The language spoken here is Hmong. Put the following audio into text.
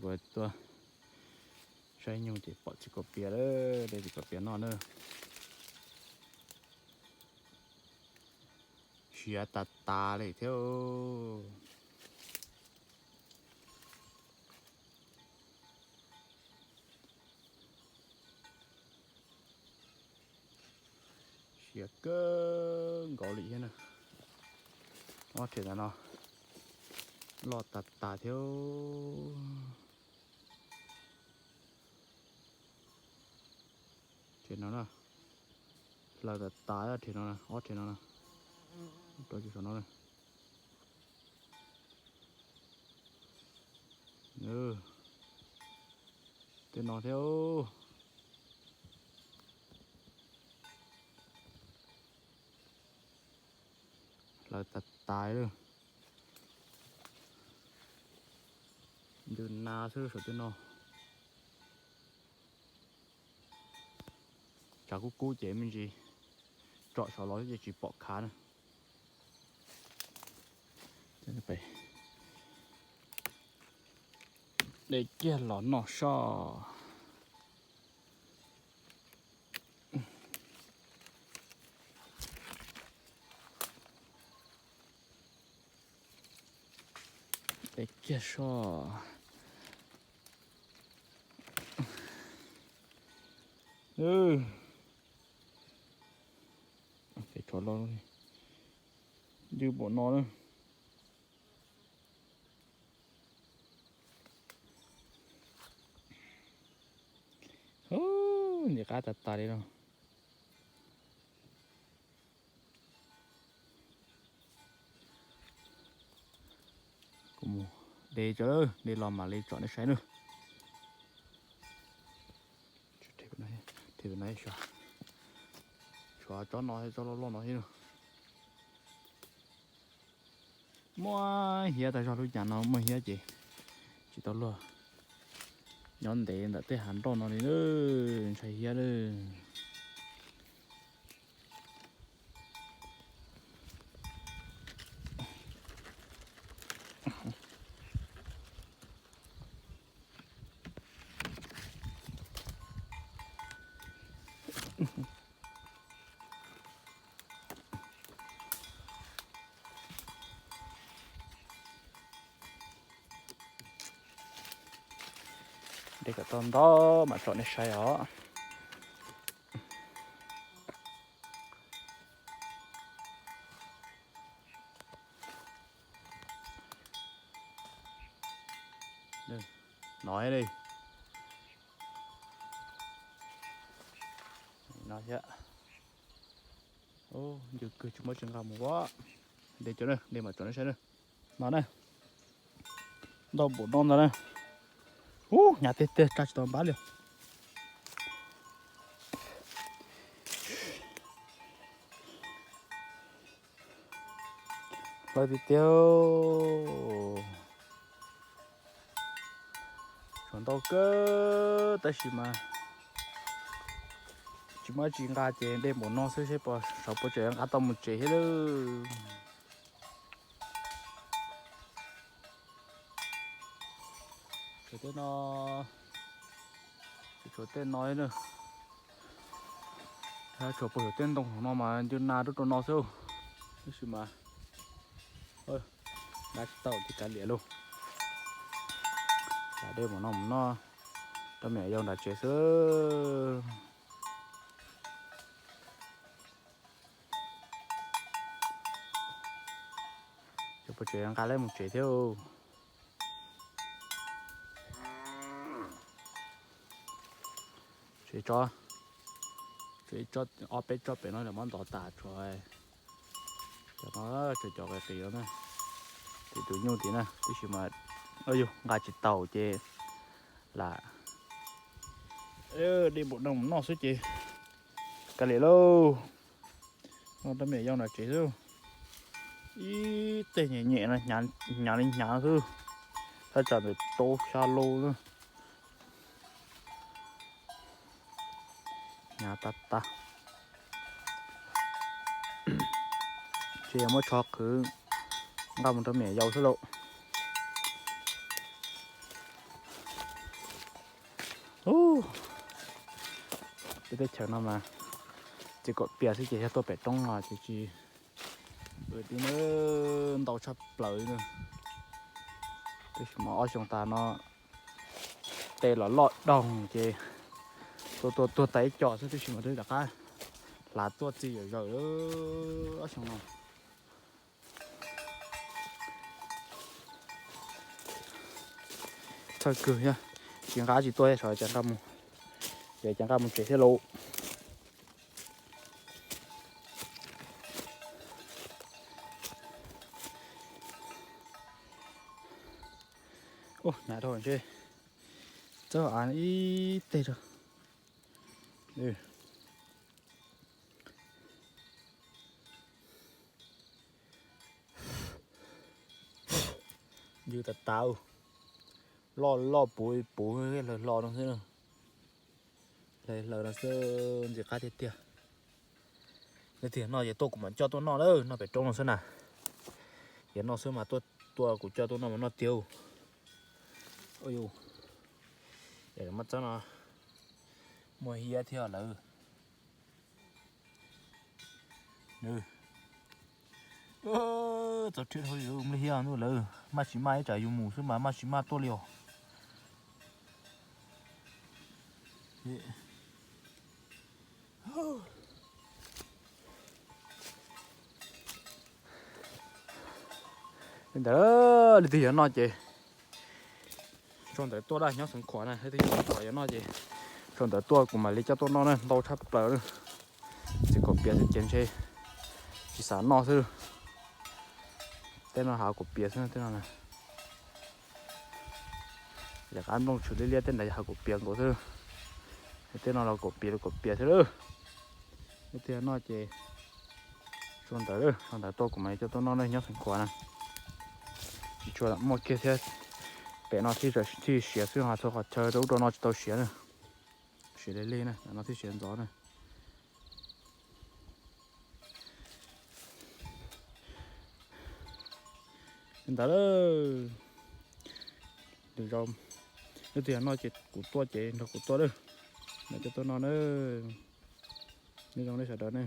Tuaj saib nyuj ces pom txiv kaus pias lawm, de txiv kaus pias noj na. Siav tas tas li thiab. Siav kawg nkaus li thiab na. Ob rhe ntawm no loj tas tas thiab. Rhe no na, hlaws tas tas rhe no, ob rhe no na, rau saum no na. Tej no thiab. Hlaws tas tas li. Ntws nas xwb saum tej no. Tshav kub kub ces me ntsis tsom saum los ces tsis pom khav na. De kiag los noj soj. De kiag soj. Tes tsov loj, ntws npaum no na. Nti qab tas tas li no. Kuv mus de tso, de los mam li tsom nej saib nawb. Tshuav tsob no thiab, tsob loj loj no thiab. Muaj hiab tag zog lub cas no, muaj hiab ces tsis tau luag nyob ntev ntawm tej hav nroj no li, ntshai hiab lawm. De kom tau ntau mam tsom nej saib os. No li. No thiab. Ncw kawg tsis muaj tsis nqa mus ua. De cov na, de mam tsom nej saib na. No na. Ntau npaum no ntag na. Ub, hnyav tiag tiag, tsa tsis tau npab li. Hlawv tiag tiag. Tshuav ntau kawg tab sis mas tsis muaj tsis nqa ces de npaum no xwb seb puas, saib puas tseem nqa tau mus tsev thiab lawm. Tshuav tej no, tshuav tej no na. Tshuav puag saum tej ntoo no mas ncw nas rau rau no xwb. Tab sis mas nqa tsis tau ces kav liam lauj. Lam de mus no mus noj rau me nyuam yaus nram tsev xwb. Ces puas tseem nqa lawv mus tsev thiab. Tsev tso, tsev tso, ob peb tsob pem no lawv muab ntov tas tshuav. Cov no tseem cov qis qis no na, ces tus nyuj tid na, tab sis mas yus nqa tsis taus ces lam de npaum no mus noj xwb ces kav liam lauj. Noj rau me nyuam yaus nram tsev xwb. Ib teg nyem nyem no, hnyav li hnyav xwb. Thaj tsam ntawm rau xya lus na. Hnyav tas tas. Ces yog muab tsho qhwv nqa mus rau me nyuam yaus xwb lauj. Peb teb chaws no mas txiv kaum pias xwb ces yog tuaj pem roob no ces tsis, tib ntau tshaj plaws li. Tab sis mas ob xyoo tas no tej los loj doog ces tuaj tuaj tuag tas ib co xwb, tab sis mas twb rov qab hlav tuaj txi zawm zawm ob xyoo no. Txhawj kawg, tsis nqa tsis tuaj, sawv daws nqa mus, ces nqa mus tsev thiab lauj. Hnyav dhau ntshe txawb av ib teg rau. Yws tas tas, loj loj puv puv hlaws hlo no xwb. Hlaws hlaws no xwb ntxim qab tiag tiag. Leej twg noj ces tuaj kuv mam coj tuaj noj na, noj pem roob no xwb na. Yog noj xwb mas tuaj tuaj kuv coj tuaj noj mas noj tiag. Ua yus, muaj txeeb no, muaj hiab thiab lawm. Txaus rhiab dhau li, mlej hiab ntuj lawm, maj tsis maj ib tsam yus mus xwb mas maj tsis maj tuaj li os. Li ntawd, leej twg yuav noj ces sau ntawv tuaj da, nyob Xeev Khuam na, leej twg yuav noj ces sau ntawv tuaj kuv mam li coj tuaj noj na, ntau tshaj plaws na. Txiv kaum pias xwb ces ntshe tsis xav noj xwb. Tej no hav kaum pias xwb tej no. Yam qab nplooj tshwm liab liab, tej ntawd yog hav kaum pias nkaus xwb. Tej no los kaum pias los kaum pias xwb lawm. Leej twg noj ces sau ntawv, sau ntawv tuaj kuv mam li coj tuaj noj na, nyob Xeev Khuam na. Tsis tshua muaj kiag thiab, pem no thiaj siav xwb, ho txhua qhov chaw rau ub rau no tsis tau siav na. Siav lig lig na, no thiaj siav ntxov na. Li ntawd, lwm zaus leej twg noj ces kuv tuaj ces nrog kuv tuaj lawm, mam coj tuaj noj na. Nyob zoo nej sawv daws ne.